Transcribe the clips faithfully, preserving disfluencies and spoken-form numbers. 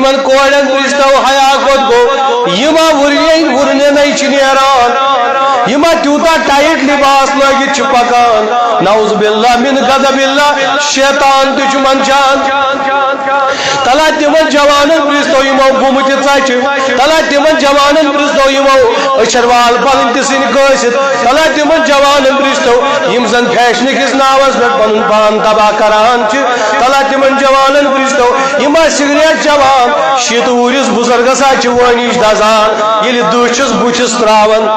یِمن کورٮ۪ن پرٛژھتو، حیا کوٚت گوٚو؟ یِم ہا وُرنہِ، وُرنہِ نَے چھِ نیران۔ یِم ہا تیوٗتاہ ٹایٹ لباس لٲگِتھ چھِ پکان۔ نعوذ باللہ من غضب اللہ، شیطان تہِ چھُ منٛدچھان۔ تلا تِمن جوانن پرٛژھتو، یِمو گُمہٕ تہِ ژچہِ۔ تلا تِمن جوانن پرٛژھتو، یِمو أچھن وال پنٕنۍ تہِ ژھٕنۍ کٲسِتھ۔ تلا تِمن جوانن پرٛژھتو، یِم زن فیشنہٕ کِس ناوس پٮ۪ٹھ پنُن پان تباہ کران چھِ۔ تلا تِمن جوانن پرٛژھتو، یِم ٲسۍ سگریٹ چٮ۪وان، شیٖتہٕ وُہرِس بُزرگس ہا چھِ وٲنِج دزان، ییٚلہِ دٕہ چھِس بُتھِس ترٛاوان۔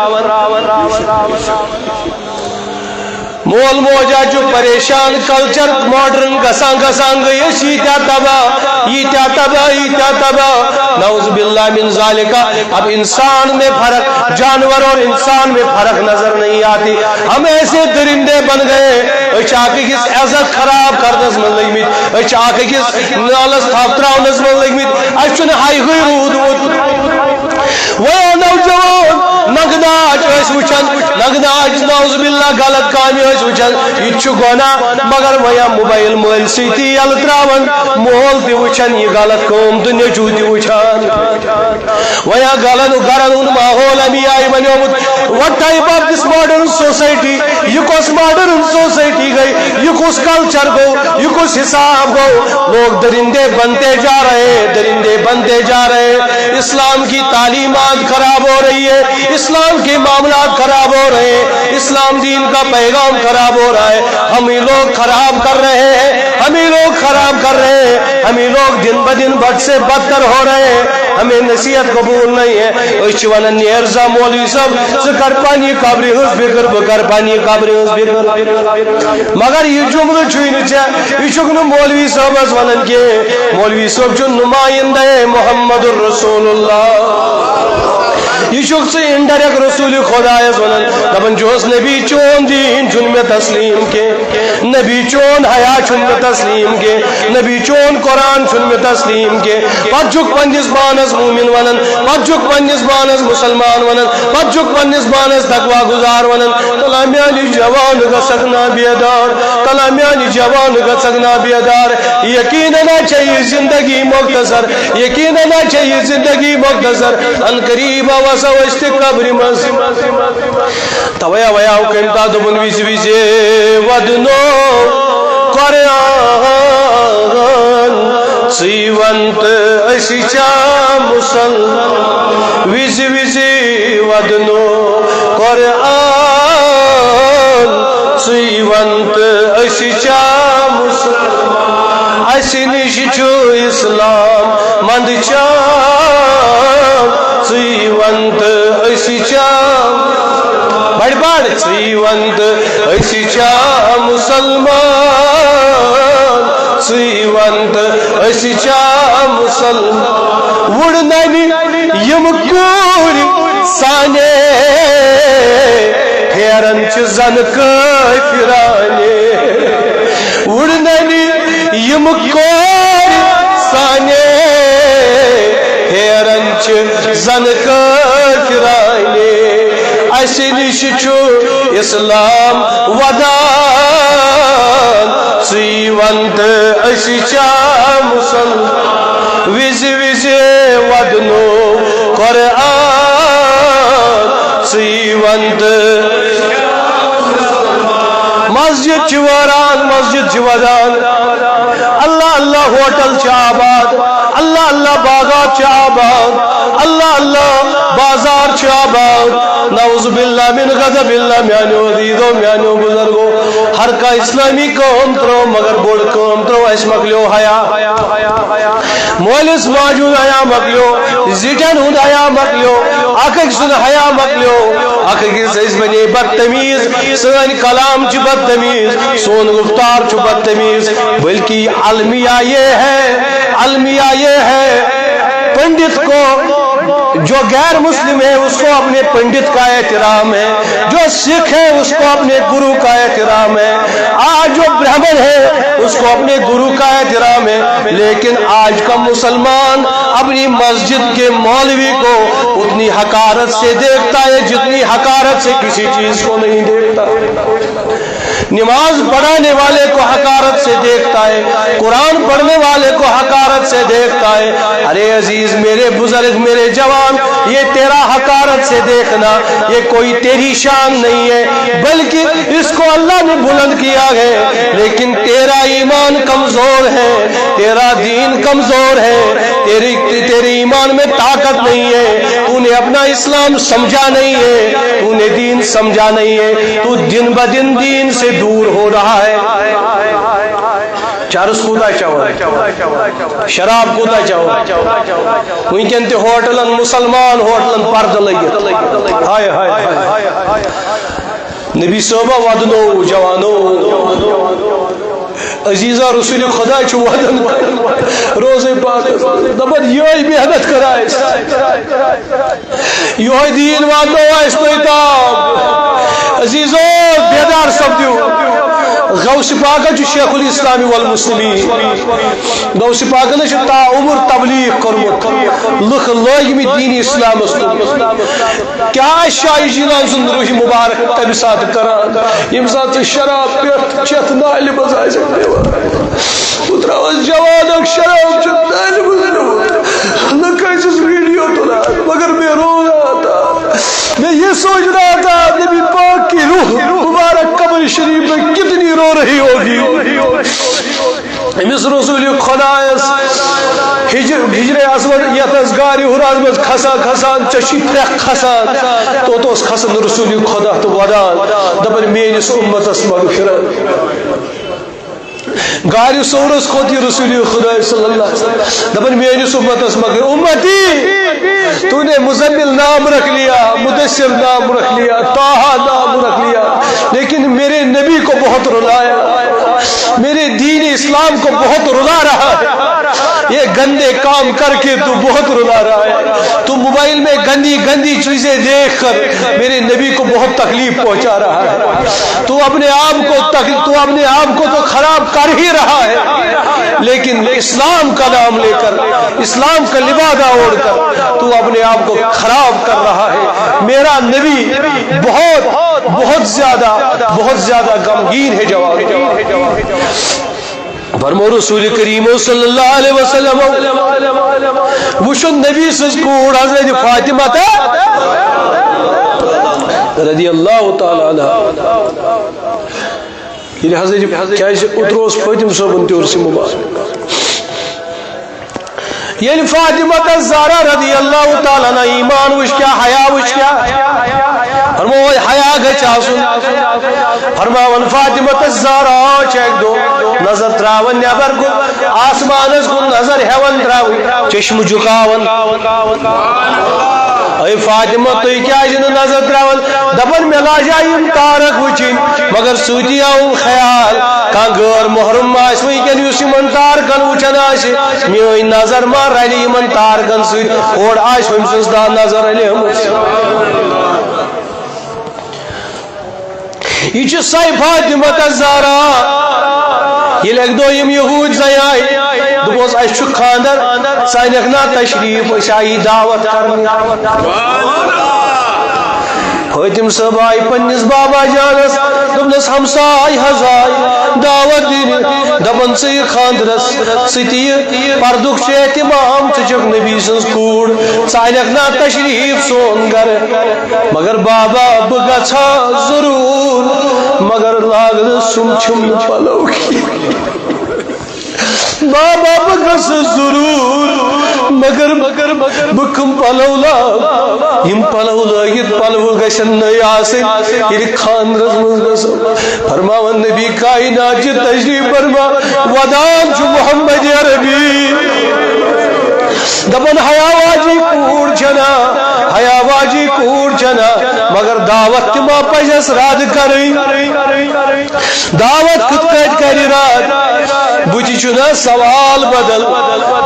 مول موج ہا چھُ پریشان، کلچر ماڈرن گژھان گژھان گٔے أسۍ ییٖتیٛاہ تباہ، ییٖتیٛاہ تباہ، ییٖتیٛاہ تباہ۔ نعوذ باللہ من ذالک۔ اب انسان میں فرق، جانور اور انسان میں فرق نظر نہیں آتی۔ ہم ایسے درندے بن گئے، أسۍ چھِ اکھ أکِس عزت خراب کرنس منٛز لٔگۍ مٕتۍ، أسۍ چھِ اکھ أکِس نالس تھپھ تراونس منٛز لٔگۍ مٕتۍ، اَسہِ چھُنہٕ ہاے ہٕے روٗدمُت۔ وۄنۍ آو نوجوان، ننٛگہٕ ناچ ٲسۍ وٕچھان، ننٛگہٕ ناچ، نعوذ باللہ، غلط کامہِ ٲسۍ وٕچھان، یہِ تہِ چھُ گۄناہ، مگر وۄنۍ آو موبایل مٲلۍ سٕے تہِ یَلہٕ تراوان، مول تہِ وٕچھان یہِ غلط کٲم تہٕ نیٚچوٗ تہِ وٕچھان۔ وۄنۍ آو گرن، گرن ہُنٛد ماحول اَمی آیہِ بنیومُت۔ What type of this modern society؟ یہِ کۄس ماڈرن سوسائٹی گٔے؟ یہِ کُس کلچر گوٚو؟ یہِ کُس حساب گوٚو؟ لوگ درندے بنتے جا رہے، درندے بنتے جا رہے۔ اسلام کی تعلیمات خراب ہو رہی ہے، اسلام کے معاملات خراب ہو رہے ہیں، اسلام دین کا پیغام خراب ہو رہا ہے۔ ہم ہی لوگ خراب کر رہے ہیں، ہم ہی لوگ خراب کر رہے ہیں، ہم ہی لوگ دن بدن بد سے بدتر ہو رہے ہیں۔ ہمیں نصیحت قبول نہیں ہے۔ أسۍ چھِ ونان، نیر سا مولوی صٲب، ژٕ کر پننہِ قبرِ ہٕنٛز فکر، بہٕ کر پننہِ قبرِ ہٕنٛز فکر۔ مگر یہِ جملہٕ چھُے نہٕ ژےٚ، یہِ چھُکھ نہٕ مولوی صٲبس ونان کینٛہہ۔ مولوی صٲب چھُ نمایندہ محمد رسول اللہ۔ یہِ چھُکھ ژٕ indirect رسول خدایس ونان، دپان چھُس، نبی، چون دین چھُنہٕ مےٚ تسلیم کینٛہہ۔ نبی، چون حیا چھُنہٕ مےٚ تسلیم کینٛہہ، نبی، چون قرآن چھُنہٕ مےٚ تسلیم کینٛہہ۔ پتہٕ چھُکھ پننِس پانس مومن ونان، پتہٕ چھُکھ پننِس پانس مسلمان ونان، پتہٕ چھُکھ پننِس پانس تقوی گزار ونان۔ تلا میانہِ جوان گژھکھ نا بیدار، تلا میانہِ جوان گژھکھ نا بیدار۔ یقیناً چھےٚ یہِ زندگی مختصر، یقیناً چھےٚ یہِ زندگی مختصر۔ ان قریب وسو أسۍ تہِ قبرِ منٛز۔ توے اوے آو کٔمۍ تاو دوٚپُن، وِزِ وِزِ ودنو قرآن، ژٕے وَن تہٕ أسۍ چھا مُسلمان؟ وِزِ وِزِ ودنو قرآن، ژٕے وَن تہٕ أسۍ چھا مُسلمان؟ اَسہِ نِش چھُ اِسلام منٛدچھان، ژٕے وَن تہٕ أسۍ چھا، بڑِ بڑِ، ژٕے وَن تہٕ أسۍ چھا مُسلمان، ژٕے وَن تہٕ أسۍ چھا مُسلمان۔ وُڑنَنہِ یِم کوٗرِ سانے پھیران چھِ زَن کٲفِرانہِ۔ وُڑنَنہِ یِم کورِ سانے پھیران چھِ زَن کٲفِرانہِ۔ اَسہِ نِش چھُ اِسلام وَدان، ژٕے وَن تہٕ أسۍ چھا مُسلمان؟ وِزِ وِزِ وَدنو قرآن، ژٕے وَن تہٕ۔ مسجد چھِ وٲران، مسجد چھِ وَدان۔ اللہ اللہ ہوٹل چھِ آباد، اللہ اللہ باغات چھِ آباد، اللہ اللہ بازار چھِ آباد۔ نعوذ باللہ من غضب اللہ۔ میانیو عزیزو، میانیو بزرگو، ہر کانٛہہ اسلامی کٲم ترٲو، مگر بوٚڑ کٲم ترٲو، اَسہِ مۄکلیو حیا۔ مٲلِس ماجہِ ہُنٛد حیا مۄکلیو، زِٹھٮ۪ن ہُنٛد حیا مۄکلیو، اکھ أکۍ سُنٛد حیا مۄکلیو، اکھ أکِس أسۍ بنے بدتمیز، سٲنۍ کلام چھِ بدتمیز، سون گفتار چھُ بدتمیز، بلکہ المیہ یہ ہے، المیہ یہ ہے، پنڈت کو، جو غیر مسلم ہے، اس کو اپنے پنڈت کا احترام ہے، جو سکھ ہے، اس کو اپنے گرو کا احترام ہے، آج جو برہمن ہے، اس کو اپنے گرو کا احترام ہے، لیکن آج کا مسلمان اپنی مسجد کے مولوی کو اتنی حقارت سے دیکھتا ہے جتنی حقارت سے کسی چیز کو نہیں دیکھتا۔ نماز پڑھانے والے کو حقارت سے دیکھتا ہے، قرآن پڑھنے والے کو حقارت سے دیکھتا ہے۔ ارے عزیز، میرے بزرگ، میرے جوان، یہ تیرا حقارت سے دیکھنا، یہ کوئی تیری شان نہیں ہے، بلکہ اس کو اللہ نے بلند کیا ہے، لیکن تیرا ایمان کمزور ہے، تیرا دین کمزور ہے، تیری تیرے ایمان میں طاقت نہیں ہے، تو نے اپنا اسلام سمجھا نہیں ہے، تو نے دین سمجھا نہیں ہے، تو دن بدن دین سے دور ہو رہا ہے۔ چرس کوتاہ چوان؟ شراب کوتاہ چوان؟ وٕنکٮ۪ن تہِ ہوٹلن، مسلمان ہوٹلن پردٕ لٔگِتھ۔ ہاے، ہاے، ہاے۔ نبی صٲبہ ودنو، جوانو۔ عزیزا، رسول خدا چھُ ودان روزے پاکس۔ دپان، یہے محنت کران أسۍ۔ یہے دین واتناوو أسۍ تۄہہِ تام۔ عزیزو، بیدار سپدِو۔ غوث پاکن چھُ شیخ الاسلام والمسلمین۔ غوث پاکن چھُ تا عمر تبلیغ کوٚرمُت۔ لُکھ لٲگمٕتۍ دین اسلامس کُن۔ کیٛاہ آسہِ شاہ جیلان سُنٛد روح مبارک تمہِ ساتہٕ کران، ییٚمہِ ساتہٕ ژٕ شراب پٮ۪ٹھ چٮ۪تھ نالہِ منٛز آسکھ نِوان؟ بہٕ ترٛاوس جوان اکھ شراب چٮ۪تھ نالہِ منٛز نِوان۔ نہ کٲنٛسہِ ہٕنٛز ویڈیو تُلان، مگر مےٚ روو آتا۔ میں یہ سوچ رہا تھا، نبی پاک کی روح مبارک قبر شریف میں کتنی رو رہی ہوگی۔ أمِس رسول خدایس حجر، حجر اسود یتھ ٲس غار حراس منٛز کھسان کھسان، ژےٚ چھُے پھرٛکھ کھسان، توٚت اوس کھسان رسول خدا تہٕ ودان، دپان، میٲنِس اُمتس مغفرت۔ غار ثورس کھوٚت یہِ رسول خدا صلی اللہ علیہ وسلم، دپان، میٲنِس اُمتس مغفرت۔ امتی، تو نے مزمل نام رکھ لیا، مدثر نام رکھ لیا، طٰہٰ نام رکھ لیا، لیکن میرے نبی کو بہت رلایا، میرے دین اسلام کو بہت رلا رہا ہے۔ یہ گندے کام کر کے تو بہت رلا رہا ہے۔ تو موبائل میں گندی گندی چیزیں دیکھ کر میرے نبی کو بہت تکلیف پہنچا رہا ہے۔ تو اپنے آپ کو تک-، تو اپنے آپ کو تو خراب کر ہی رہا ہے، لیکن اسلام کا نام لے کر، اسلام کا لبادہ اوڑھ کر تو اپنے آپ کو خراب کر رہا ہے۔ میرا نبی بہت، بہت زیادہ، بہت زیادہ غمگین ہے، جواب۔ فرمو رسول کریم صلی اللہ علیہ وسلم، وچھُن نبی سٕنٛز کوٗر حضرت فاطمہ تہٕ رضی اللہ تعالیٰ عنہا۔ ییٚلہِ حضرت، کیٛازِ اوترٕ اوس فٲطمہٕ صٲبُن تہِ عرسہِ مُبارک۔ ییٚلہِ فاطمہ الزہرا رضی اللہ تعالیٰ عنہا ایمان وٕچھ کیٛاہ، حیا وٕچھ کیٛاہ، فرموو، حیا گژھِ آسُن۔ فرماوان فاطمہ الزہرا چھِ اَکہِ دۄہ نظر ترٛاوان نٮ۪بر کُن، آسمانس کُن نظر ہٮ۪وان ترٛاوٕنۍ، چشمہٕ جُکاوان۔ اے فاطمہ، تُہۍ کیٛازِ نہٕ نظر ترٛاوان؟ دپان، مےٚ لاجے یِم تارک وٕچھِنۍ، مگر سۭتی آوُم خیال، کانٛہہ غٲر محرم ما آسہِ وٕنکٮ۪ن یُس یِمن تارکن وٕچھان آسہِ، میٲنۍ نظر ما رلہِ یِمن تارکن سۭتۍ، اورٕ آسہِ ہُمۍ سٕنٛز دَہ نظر رلیمٕژ۔ یہِ چھِ سۄے فاطمہ الزہرا، ییٚلہِ اَکہِ دۄہ یِم یہوٗدۍ زَے آے، دوٚپُس، اَسہِ چھُ خانٛدر، ژٕ اَنکھ نا تشریٖف، أسۍ آیی دعوت کرنہِ۔ فٲطمہٕ صٲب آیہِ پننِس بابا جانس، دوٚپنس، ہمساے حظ آے دعوت دِنہِ، دپان، ژٕ یہِ خانٛدرس، ژٕ تہِ یہِ، پردُک چھُ اہتمام، ژٕ چھَکھ نبی سٕنٛز کوٗر، ژٕ اَنکھ نا تشریٖف سون گرٕ؟ مگر بابا، بہٕ گژھٕ ہا ضروٗر، مگر لاگہٕ سُم چھُم نہٕ پلو کینٛہہ۔ بابا، بہٕ گژھٕ ضروٗر، مگر، مگر، مگر بہٕ کٕم پلو لاگہٕ؟ یِم پلو لٲگِتھ پلوٕ گژھن نٔوۍ آسٕنۍ، ییٚلہِ خانٛدرس منٛز گژھو۔ فرماوان نبی کائنات چھِ تشریٖف فرما، ودان چھُ محمد عربی۔ دپان، حیا واجی کوٗر چھنا، حیا واجی کوٗر چھنا، مگر دعوت تہِ ما پزٮ۪س رد کرٕنۍ؟ دعوت کِتھ کٲٹھۍ کرِ رد؟ بُتھِ چھُنہ سوال بدل،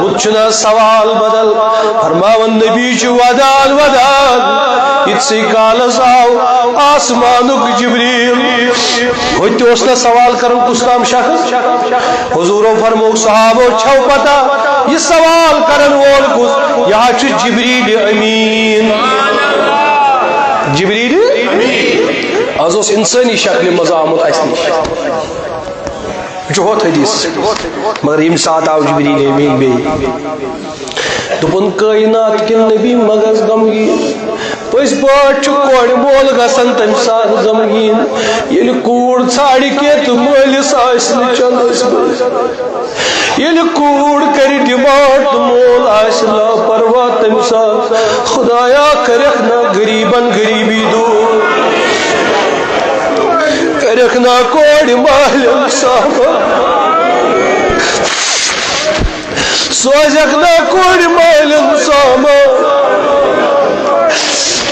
بُتھِ چھُنہ سوال بدل۔ فرماوان نبی چھُ ودان ودان، یِتسٕے کالس آو آسمانُک جبریل۔ ہُتہِ اوس نہ سوال کران کُس تام شخص۔ حضورو فرموو، صحابو، چھو پتہ یہِ سوال کرن وول کُس؟ یہِ حظ چھُ جبریل امین۔ جبریل از اوس انسٲنی شکلہِ منٛز آمُت اسہِ نِش۔ چھُ ہوٚتھ حدیثس۔ مگر ییٚمہِ ساتہٕ آو جبریل امین بیٚیہِ، دوٚپُن، کائنات کٮ۪ن نبی مہ گژھ غمگیٖن۔ پٔزۍ پٲٹھۍ چھُ کورِ مول گژھان تمہِ ساتہٕ غمگیٖن، ییٚلہِ کوٗر ژھانڈِ کینٛہہ تہٕ مٲلِس آسہِ نہٕ چندس منٛز۔ ییٚلہِ کوٗر کرِ ڈیمانڈ تہٕ مول آسہِ لاپرواہ تمہِ ساتہٕ، خدایا، کٔرِکھ نا غریٖبن غریٖبی دوٗر، کٔرِکھ نا کورِ مالٮ۪ن سامان، سوزکھ نا کورِ مالٮ۪ن سامان،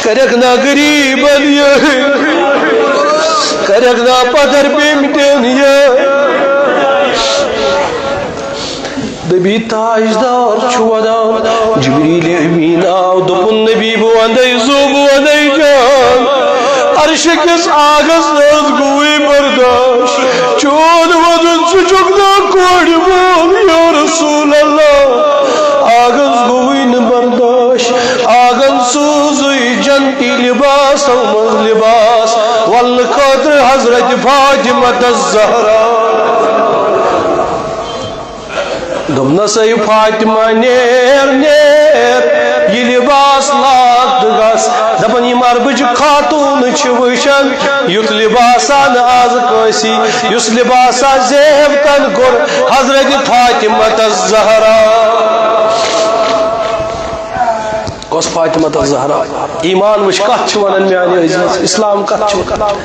کٔرِکھ نا غریٖبن یہِ، کٔرِکھ نا پدر بیمٹٮ۪ن یہِ۔ نبی تاجدار چھُ ودان۔ جبریل امین آو، دوٚپُن، نبی، بہٕ وندے زُو، بہٕ وندے جان۔ عرشہِ کِس آگس نہ حظ گوٚوُے برداش۔ چون ودُن، ژٕ چھُکھ نا کورِ مول، یا رسول اللہ۔ آگس گوٚوُے نہٕ برداش۔ آگن سوٗزُے جنتی لباسو منٛز لباس ولنہٕ خٲطرٕ حضرت فاطمہ الزہرا۔ دوٚپنَس، اے فاطمہ، نیر، نیر، یہِ لباس لاگ تہٕ گژھ۔ دَپان، یِم عربٕچ خاتوٗن چھِ وٕچھان، یُتھ لباسا نہٕ آز کٲنٛسی، یُس لباسا زیب تن کوٚر حضرت فاطمہ الزہرا۔ کۄس فاطمہ الزہرا؟ ایمان وٕچھ، کتھ چھِ ونان میانہِ عزیز، اسلام کتھ چھِ ونان؟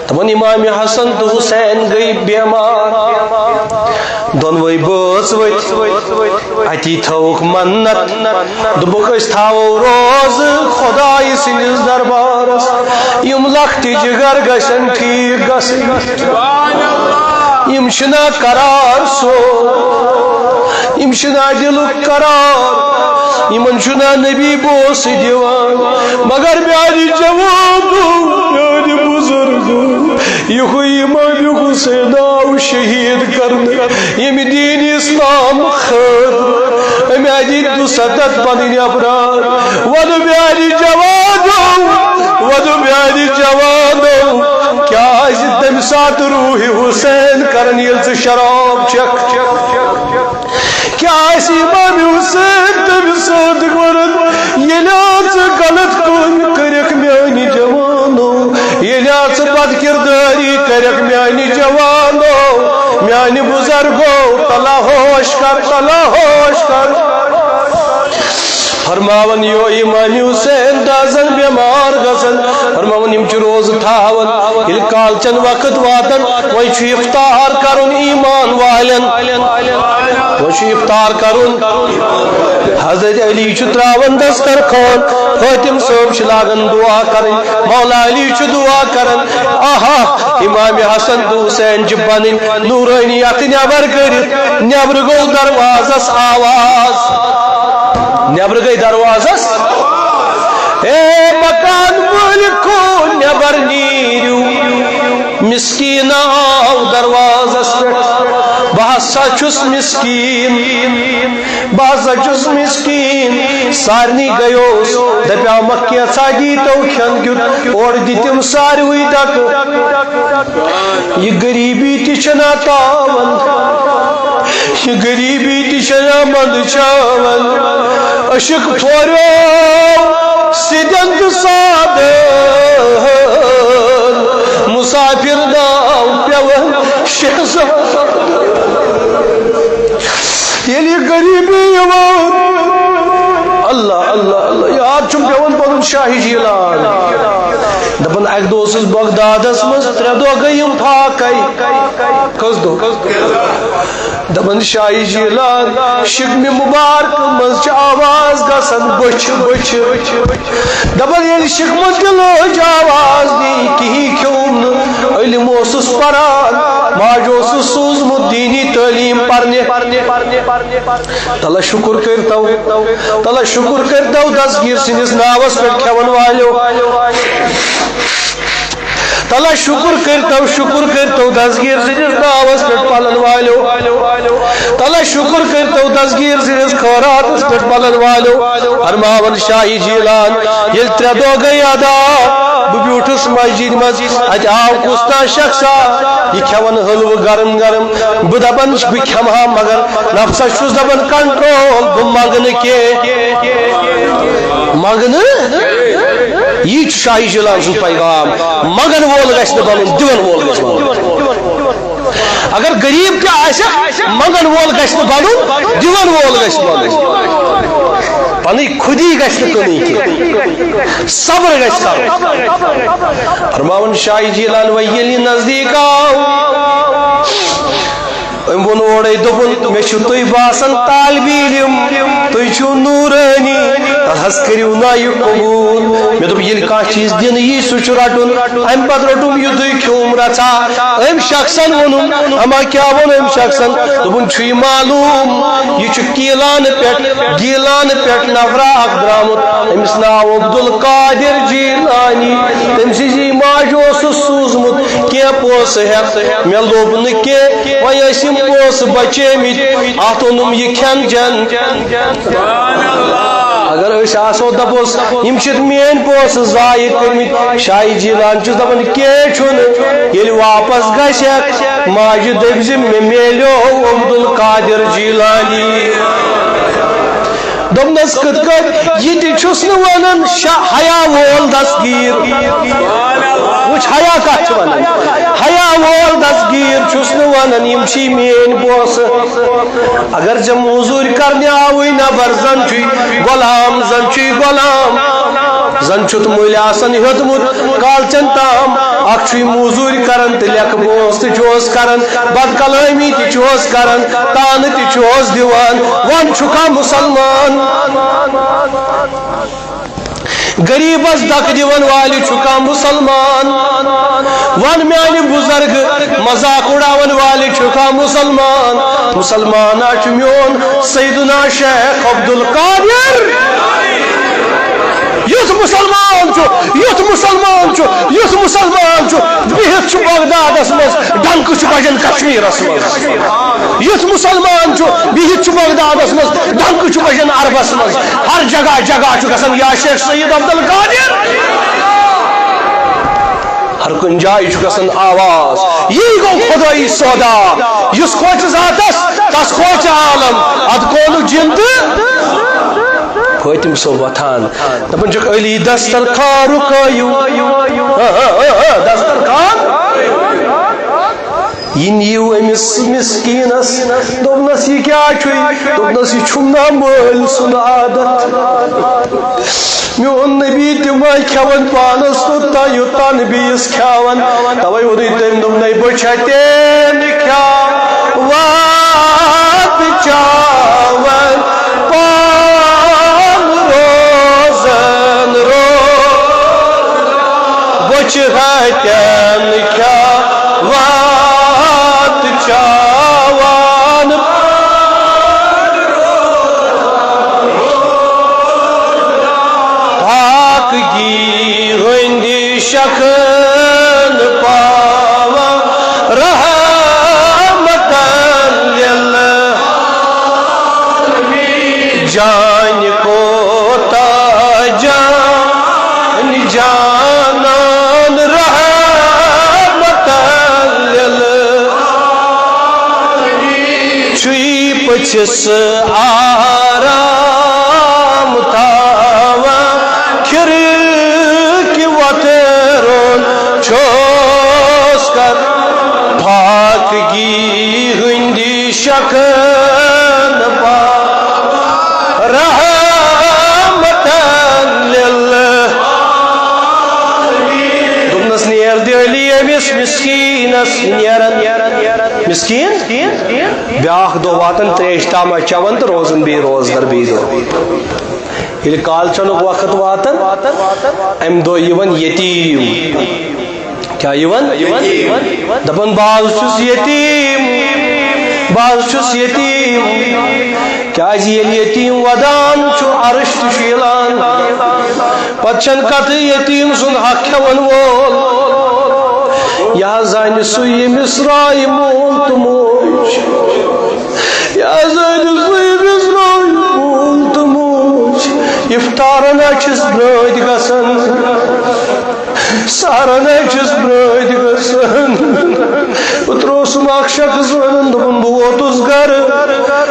دپان، امام حسن تہٕ حسین گٔے بیمار، دۄنوے بٲژ ؤتھۍ۔ اتی تھٲوُکھ منت، دوٚپُکھ، أسۍ تھاوو روزٕ خدایہِ سٕنٛدِس دربارس، یِم لۄکٹہِ جگر گژھن ٹھیٖک گژھٕنۍ۔ یِم چھِنا قرار سوز، یِم چھِنا دِلُک قرار، یِمن چھُنا نبی بوسہٕ دِوان۔ مگر میانہِ جوانو، میانہِ بزرگو، یِہوٚے امام حسین آو شہید کرنہٕ ییٚمہِ دین اسلام خٲطرٕ۔ أمۍ آیہِ دِتۍ دُسَتتھ پنٕنۍ افراد۔ وَنہٕ میانہِ جوانو، وَنہٕ میانہِ جوانو، کیٛاہ آسہِ تَمہِ ساتہٕ روحِ حسین کران، ییٚلہِ ژٕ شراب چکھ؟ کیٛاہ آسہِ امام حسین تَمہِ ساتہٕ ونان، ییٚلہِ ژٕ غلط کٲمہِ کٔرِکھ میانہِ جوانو، ییٚلہِ ژٕ بد کردٲری کٔرِکھ میانہِ جوانو، میانہِ بزرگو، تلا ہوش کر، تلا ہوش کر۔ فرماوان، یو امام حسین دازن بیمار گژھن، فرماوان، یِم چھِ روزٕ تھاوان، ییٚلہِ کالچن وقت واتن، وۄنۍ چھُ افطار کرُن ایمان والٮ۪ن، وۄنۍ چھُ افطار کرُن۔ حضرت علی چھُ تراوان دسترخوان، حاتم صٲب چھِ لاگان دعا کرٕنۍ، مولا علی چھُ دعا کران۔ آہا، امام حسن تہٕ حسین چھِ پنٕنۍ نورٲنی اتھٕ نٮ۪بر کٔرِتھ، نٮ۪برٕ گوٚو دروازس آواز، نٮ۪برٕ گٔے دروازس، اے مکان مٲلکو، نٮ۪بر نیٖرِو۔ مسکین آو دروازس پٮ۪ٹھ، بہٕ ہسا چھُس مسکین، بہٕ ہسا چھُس مسکین۔ سارنٕے گٔیوس، دپیٛاومکھ، کینٛژھا دیٖتو کھٮ۪ن کیُتھ، اورٕ دِتِم ساروٕے ڈکہٕ۔ یہِ غریٖبی تہِ چھَنا تاوان، یہِ غریٖبی تہِ چھَنا منٛدچھاوان۔ عشق پھوریو سیدن تہٕ سادن، مسافر ناو پیوان شہزاد۔ ییٚلہِ یہِ غریٖبی یِوان، اللہ، اللہ، اللہ، یاد چھُم پٮ۪وان پنُن شاہی جیٖلان۔ دَپان، اَکہِ دۄہ اوسُس بغدادس منٛز، ترٛےٚ دۄہ گٔے یِم فاقے۔ کٔژ دۄہ؟ دَپان، شاہی جیٖلان، شِکمہِ مُبارکہٕ منٛز چھِ آواز گژھان، بٔچھِ، بٔچھِ۔ دَپان، ییٚلہِ شِکمَس تہِ لٲج آواز، بیٚیہِ کِہیٖنۍ کھیوٚم نہٕ۔ علم اوسُس پران، ماجہِ اوسُس سوٗزمُت دیٖنی تعلیٖم پرنہِ۔ تَلہ شُکُر کٔرۍتو، تَلہ شُکُر کٔرۍتو دستگیٖر سٕنٛدِس ناوَس پٮ۪ٹھ کھٮ۪وَن والیو۔ تَلہ شُکُر کٔرۍتو، شُکُر کٔرۍتو دستگیٖر سٕنٛدِس ناوَس پٮ۪ٹھ پَلَن والیو۔ تَلہ شُکُر کٔرۍتو دستگیٖر سٕنٛدِس خٲراتَس پٮ۪ٹھ پَلَن والیو۔ فرماوان شاہی جیٖلان، ییٚلہِ ترٛےٚ دۄہ گٔے ادا، بہٕ بیوٗٹھُس مسجدِ منٛز، اتہِ آو کُس تام شخصا، یہِ کھٮ۪وان حلوٕ گرم گرم۔ بہٕ دپان، بہٕ کھٮ۪مہٕ ہا، مگر نفسس چھُس دپان، کنٹرول، بہٕ منٛگہٕ نہٕ کینٛہہ۔ منٛگہٕ نہٕ؟ یی چھُ شاہی جیلان سُنٛد پیغام۔ منٛگن وول گژھِ نہٕ بنُن، دِوَن وول گژھِ بنُن۔ اگر غریب تہِ آسہِ، منٛگن وول گژھِ نہٕ بنُن، دِوَن وول گژھِ بنُن۔ پنٕنۍ خودی گژھِ نہٕ کٕنٕنۍ کینٛہہ۔ صبر گژھِ کرُن۔ فرماوان شاہی جیلان، وۄنۍ ییٚلہِ یہِ نزدیٖک آو، أمۍ ووٚن اورَے، دوٚپُن، مےٚ چھُو تُہۍ باسان طالبِ علم، تُہۍ چھِو نوٗرٲنی، تَتھ حظ کٔرِو نا یہِ قبوٗل۔ مےٚ دوٚپ، ییٚلہِ کانٛہہ چیٖز دِنہٕ یی، سُہ چھُ رَٹُن۔ اَمہِ پَتہٕ روٚٹُم یُتُے کھیوٚم رَژھا۔ أمۍ شخصن ووٚنُم، اما کیٛاہ ووٚن أمۍ شخصن؟ دوٚپُن، چھُے معلوٗم، یہِ چھُ کیٖلانہٕ پٮ۪ٹھ، گیٖلانہٕ پٮ۪ٹھ نفرا اکھ درٛامُت، أمِس ناو عبدالقادر جیلانی۔ تٔمۍ سٕنٛزِ ماجہِ اوسُس سوٗزمُت کینٛہہ پونٛسہٕ ہٮ۪تھ، مےٚ لوٚب نہٕ کینٛہہ، وۄنۍ ٲسۍ یِم پونٛسہٕ بچیمٕتۍ، اتھ اوٚنُم یہِ کھٮ۪ن چٮ۪ن۔ اگر أسۍ آسو، دپوس، یِم چھِ میٲنۍ پونٛسہٕ ضایع کٔرمٕتۍ۔ شاہی جیلان چھُس دپان، کینٛہہ چھُنہٕ، ییٚلہِ واپس گژھکھ، ماجہِ دٔپۍ زِ، مےٚ میلیو عبدالقادر جیلانی۔ دوٚپنس، کِتھ کٲٹھۍ؟ یہِ تہِ چھُس نہٕ ونان، شا-، حیا وول دستگیر۔ وٕچھ، حیا کتھ چھِ ونان؟ حیا وول دستگیر چھُس نہٕ ونان، یِم چھی میٲنۍ پونٛسہٕ۔ اگر ژےٚ موٚزوٗرۍ کرنہِ آوٕے نفر، زن چھُے غلام، زن چھُے غلام، زن چھُتھ مٔلۍ آسان ہیوٚتمُت کالچن تام۔ اکھ چھُے موٚزوٗرۍ کران تہٕ لیکھٕ پونٛسہٕ تہِ چھُس کران، بدکلٲمی تہِ چھُس کران، تانہٕ تہِ چھُس دِوان۔ وَن، چھُکھا مُسلمان؟ غریبس دکہٕ دِوان والہِ چھُکھا مُسلمان؟ وَن میانہِ بُزرگ، مذاق اُڑاون والہِ چھُکھا مُسلمان؟ مُسلمان ہا چھُ میون سیدنا شیخ عبدالقادر۔ یُتھ مُسلمان چھُ، یُتھ مُسلمان چھُ، یُتھ مُسلمان چھُ، بِہِتھ چھُ بغدادس منٛز، ڈنکہٕ چھُ بجان کشمیرس منٛز۔ یُتھ مُسلمان چھُ، بِہِتھ چھُ بغدادس منٛز، ڈنکہٕ چھُ بجان عربس منٛز۔ ہر جگہ جگہ چھُ گژھان، یا شیخ سید عبدالقادر۔ ہر کُنہِ جایہِ چھُ گژھان آواز۔ یی گوٚو خدٲیی سودا۔ یُس کھوژِ ذاتس، تس کھوژِ عالم۔ ادٕ کونُک جِن تہٕ فٲطمہٕ صٲب وۄتھان۔ دپان چھِکھ، علی دسترخوان رُکٲیِو۔ ہاں، ہاں، ہاں، ہاں، دسترخوان۔ یہِ نِیِو أمِس مِسکیٖنَس۔ دوٚپنَس، "یہِ کیٛاہ چھُے؟" دوٚپنَس، "یہِ چھُم نا مٲلۍ سُنٛد عادت۔ میون نبی تہِ ما کھٮ۪وان پانَس توٚتام، یوٚتام نہٕ بیٚیِس کھٮ۪وان؟" تَوَے ووٚنُے تٔمۍ، دوٚپنَے، "بہٕ چھا تیٚلہِ کھٮ۪وان تہٕ چاوان پانہٕ روزان روزان؟" بہٕ چھِ ہتٮ۪ن کھٮ۪وان تہٕ چاوان۔ پاکگی ہٕنٛدِ شکھن پاوان رحمتن للعالمین۔ جانہِ کوتاہ جان جانان رحمتن للعالمین۔ چھُے پٔژھِس آرام تھاوان کھِرکہِ وۄتھرُن چھُس کران۔ پاکگی ہٕنٛدِ شکھن پاوان رحمتن للعالمین۔ دوٚپنَس، "نیر دِ علی أمِس مِسکیٖنَس، نیرَن۔" مِسکیٖن بیٛاکھ دۄہ واتان، ترٛیش تامہ چٮ۪وان تہٕ روزان بیٚیہِ روزدر بیٚیہِ دۄہ۔ ییٚلہِ کالچنُک وقت واتان، اَمہِ دۄہ یِوان یتیٖم۔ کیٛاہ یِوان؟ دَپان، "بہٕ حظ چھُس یتیٖم، بہٕ حظ چھُس یتیٖم۔" کیٛازِ ییٚلہِ یتیٖم ودان چھُ، عرش تہِ چھُ ہِلان۔ پتہٕ چھَنہٕ کتھٕے یتیٖم سُنٛد حق کھٮ۪وَن وول۔ یہِ حظ زانہِ سُہ، ییٚمِس رایہِ مول تہٕ موج۔ یہِ حظ زانہِ سُہ، ییٚمِس رایہِ مول تہٕ موج۔ افطارن حظ چھِس برٛٲدۍ گژھان۔ سہرن حظ چھِس برٛٲدۍ گژھان۔ بہٕ ترٛووسُم اکھ شخص وَنان، دوٚپُن، بہٕ ووتُس گرٕ،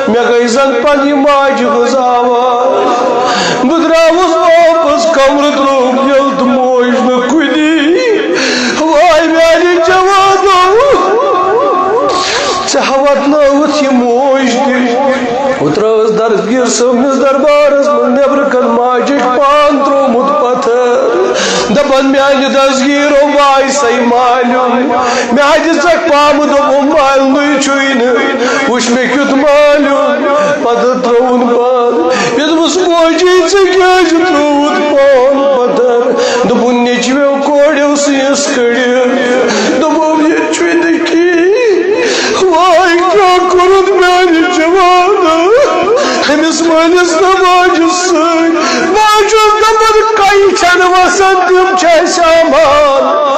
مےٚ گٔے زن پننہِ ماجہِ ہٕنٛز آواز۔ بہٕ درٛاوُس واپس کمرٕ، ترٛووُم یَلہٕ تہٕ موج نہٕ کُنی۔ واے میانہِ جوانو، ژےٚ ہا واتنٲوٕتھ یہِ موج تہِ۔ بہٕ ترٛٲوٕس دستگیر صٲبنِس دربارس منٛز، نیبرٕ کنہِ ماجہِ پان ترٛوومُت پتھر۔ دپان، میانہِ دستگیرو، بہٕ آیسے مالیُن۔ مےٚ ہا دِژکھ پامہٕ، دوٚپُم، مالنُے چھُے نہٕ، وٕچھ مےٚ کیُتھ مالیُن۔ پتہٕ ترٛووُن پان۔ مےٚ دوٚپُس، موجی، ژےٚ کیازِ ترٛووُتھ پان پتھر؟ دوٚپُن، نیٚچویو، کورٮ۪و سٕے یَس کٔڑِتھ۔ دوٚپُم، یہِ چھُے نہٕ کِہیٖنۍ۔ واے کیٛاہ کوٚرُتھ میانہِ جوانو أمِس مٲلِس تہٕ ماجہِ سۭتۍ۔ بہٕ حظ چھُس دپان، کَنہِ چھَنہٕ وَسان، تِم چھِ اَسہِ امان۔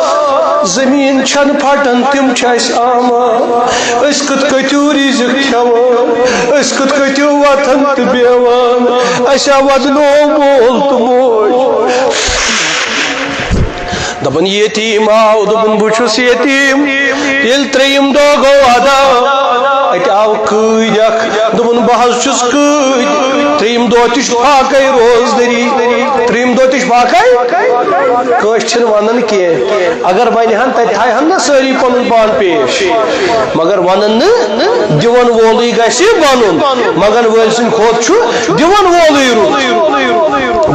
زٔمیٖن چھَنہٕ پھٹان، تِم چھِ اَسہِ امان۔ أسۍ کِتھ کٔنۍ رِزِق کھٮ۪وان؟ أسۍ کِتھ کٔنۍ وۄتھان تہٕ بیٚہوان؟ اَسہِ ہا وَدنو مول تہٕ موج۔ دپان، یتیٖم آو، دوٚپُن، بہٕ چھُس یتیٖم۔ ییٚلہِ ترٛیٚیِم دۄہ گوٚو ادا، اَتہِ آو قۭدۍ اکھ، دوٚپُن، بہٕ حظ چھُس قۭدۍ۔ ترٛیٚیِم دۄہ تہِ چھُ فاقے روزدٔری، ترٛیٚیِم دۄہ تہِ چھُ فاقے۔ کٲنٛسہِ چھِنہٕ وَنان کینٛہہ، اگر وَنہِ ہن، تَتہِ تھایہِ ہن نا سٲری پَنُن پان پیش، مگر وَنان نہٕ، دِوَن وولٕے گژھِ بَنُن، منٛگَن وٲلۍ سٕنٛدِ کھۄتہٕ چھُ دِوَن وولٕے رُت۔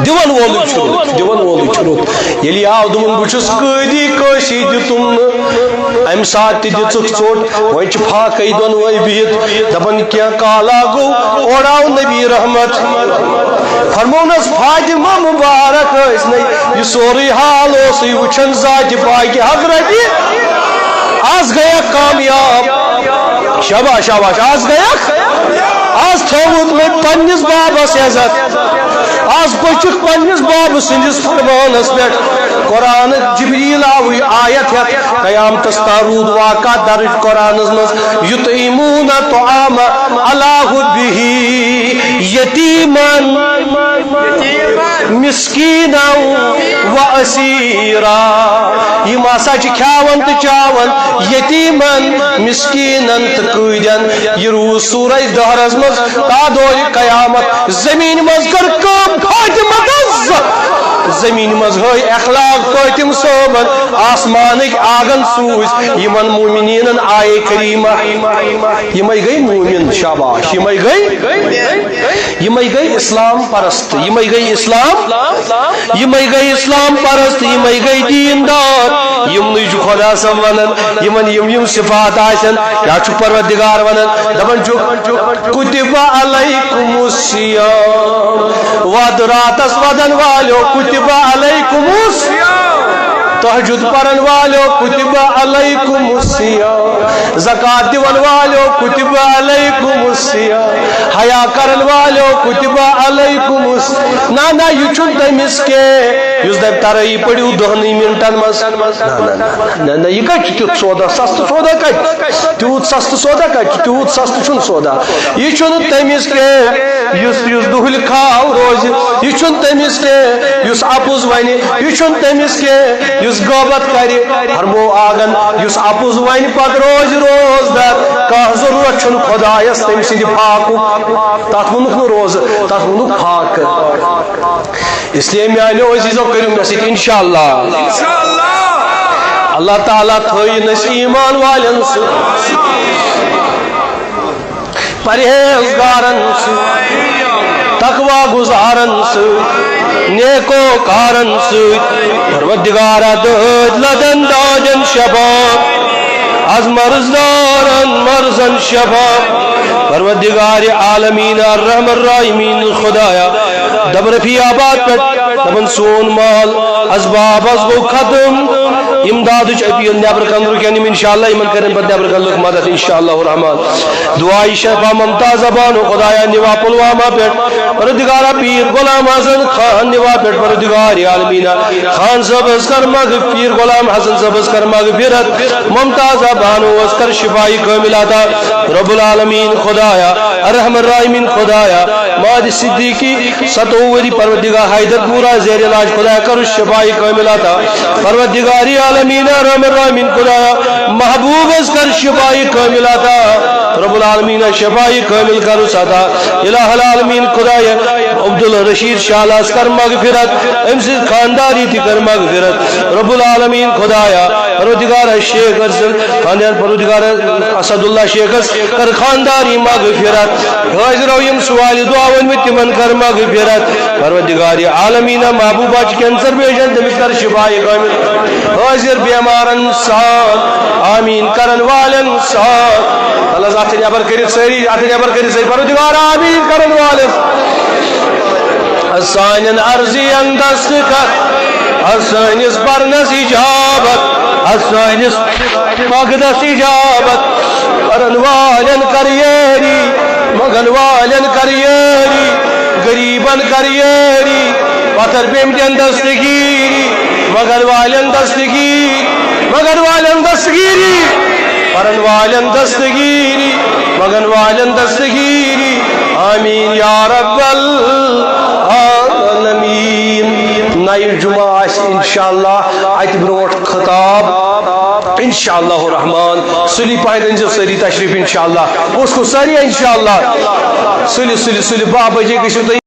دِوَن وولٕے چھُ رُت، دِوَن وولٕے چھُ رُت۔ ییٚلہِ یہِ آو، دوٚپُن، بہٕ چھُس قٲدی، کٲنٛسی دیُتُم نہٕ۔ اَمہِ ساتہٕ تہِ دِژٕکھ ژوٚٹ، وۄنۍ چھِ فاقَے دۄنوَے بِہِتھ، دَپان، کینٛہہ کالا گوٚو، اورٕ آو نبی رحمت۔ فرموونَس، فاطمہ مُبارک ٲسۍ نَے، یہِ سورُے حال اوسُے وٕچھان ذاتِ پاکہِ حضرتِ۔ آز گٔیَکھ کامیاب۔ شاباش، شاباش، آز گٔیَکھ۔ آز تھووُتھ مےٚ پننِس بابس عزت۔ آز پٔچِکھ پننِس بابہٕ سٕنٛدِس فرمانس پٮ۪ٹھ۔ قرآن جبریل آوٕے آیت ہٮ۪تھ، قیامتس تام روٗد واقعہ درج قرآنس منٛز۔ یطعمون الطعام علی حبہ یتیما مسکینا و اسیرا۔ یِم ہسا چھِ کھیاوان تہٕ چاوان یتیمن، مسکینن تہٕ قۭدٮ۪ن۔ یہِ روٗز سورہ دہرس منٛز۔ تا دورِ قیامت زمین منٛز کٔر کٲم فاطمہ تس۔ زمین منٛز ہٲے اخلاق فاطمہ صٲبن، آسمانٕکۍ آنگن سوٗزۍ یِمن مومنینن آیے کریمہ۔ یِمے گٔے مومن، شاباش، یِمے گٔے، یِمے گٔے اسلام پرست، یِمے گٔے اسلام، یِمے گٔے اسلام پرست، یِمے گٔے دیندار۔ یِمنٕے چھُ خدا صٲب ونان، یِمن یِم یِم صفات آسن، کیٛاہ چھُ پروردگار ونان؟ دپان چھُ، کتب علیکم الصیام۔ وعدٕ راتس ودن والیو، کتب علیکم الصیام۔ تہجد پرن والیو، کتب علیکم الصیام۔ زکات دِوَن والیو، کتب علیکم الصیام۔ حیا کرن والیو، کتب علیکم الصیام۔ نہ، نہ، یہِ چھُنہٕ تٔمِس کینٛہہ یُس دَپہِ، ترٲیی پٔرِو دَہنٕے مِنٹَن منٛز۔ نہ، نہ، نہ، نہ، نہ، یہِ کَتہِ چھُ تیُتھ سودا؟ سَستہٕ سودا کَتہِ؟ تیوٗت سَستہٕ سودا کَتہِ چھُ؟ تیوٗت سَستہٕ چھُنہٕ سودا۔ یہِ چھُنہٕ تٔمِس کینٛہہ یُس، یُس دُہلہِ کھاو روزِ۔ یہِ چھُنہٕ تٔمِس کینٛہہ یُس اَپُز وَنہِ۔ یہِ چھُنہٕ تٔمِس کینٛہہ یُس غٲبت کَرِ۔ فرمو آگن، یُس اَپُز وَنہِ پَتہٕ روزِ روزدار۔ کانٛہہ ضروٗرت چھُنہٕ خۄدایَس تٔمۍ سٕنٛدِ فاقُک۔ تَتھ ووٚنُکھ نہٕ روزٕ، تَتھ ووٚنُکھ فاقہٕ۔ اس لیے میانیو عزیزو، کٔرِو مےٚ سۭتۍ انشاءاللہ۔ اللہ تعالیٰ تھٲیِن أسۍ ایمان والٮ۪ن سۭتۍ، پرہیزگارن سۭتۍ، تقوی گزارن سۭتۍ، نیکوکارن سۭتۍ۔ پروردگارا، دٲدۍ لدن دادٮ۪ن شفا، از مرضدارن مرضن شفا۔ پروردگار عالمین، الرحم الرحیمین، خدایا، دبرفی آباد پٮ۪ٹھ دپان سون مال اسباب حظ گوٚو ختم۔ امدادٕچ اپیل، نیبرٕ کنہِ رُکن یِم، انشاءاللہ یِمن کرن پتہٕ نیبرٕ کنہِ لُکھ مدد انشاءاللہ الرحمن۔ دعایہِ شفا ممتازہ بانو، خدایا، نِوا پلوامہ پٮ۪ٹھ، پروردگارا، پیٖر غلام حسن خان نِوا پٮ۪ٹھ، پروردگار عالمینا، خان صٲبس کر مغفرت، پیٖر غلام حسن صٲبس کر مغفرت، ممتازہ بانوس کر شفای کامل عطا۔ رب العالمین۔ خدایا، ارحم الراحمین خدایا، ماد صدیقی ستووُہ ؤری، پروردگار حیدر پورہ زیر علاج خدایا، کرُس شفای کامل عطا۔ پروردگار عالمین، ارحم الراحمین خدایا، محبوبس کر شفای کامل عطا۔ رب العالمین شفای کامل کرُس عطا۔ الہ العالمین خدایا، عبدالرشید شالاس کر مغفرت، أمۍ سٕنٛز خانداری تہِ کر مغفرت۔ رب العالمین خدایا، پروردگار شیخ ارسل خاندان، پروردگار اسد اللہ شیخس کر خانداری مغفرت۔ حٲضِر یِم سوالہِ دعا ؤنمٕتۍ تِمن کر مغفرت۔ پروردگار عالمین محبوبہ چھِ cancer patient، تٔمِس کر شفای کامل۔ حٲضِر بیمارن سان آمین کرن والٮ۪ن سان۔ اللہ اتھٕ نٮ۪بر کٔرِتھ سٲری، اتھٕ نٮ۪بر کٔرِتھ سٲری پروردگار آمین کرن والٮ۪ن۔ از سانٮ۪ن عرضین دستخط، از سٲنِس پرنس اجابت، از سٲنِس مقدس اجابت۔ پرن والٮ۪ن کر یٲری، منگن والٮ۪ن کر یٲری، غریبن کر یٲری، پتھر پیمتٮ۪ن دستگیری، منگن والٮ۪ن دستگیری، منگن والٮ۪ن دستگیری، پرن والٮ۪ن دستگیری، منگن والٮ۪ن دستگیری۔ آمین یا رب العالمین۔ نَیہِ جمعہ آسہِ انشاءاللہ اتہِ برونٹھ خطاب۔ انشاءاللہ الرحمن سُلی پہن أنزیو سٲری تشریف انشاءاللہ۔ کُس کُس سٲری انشاءاللہ۔ سُلہِ، سُلہِ، سُلہِ باہ بجے گٔژھِو تُہۍ۔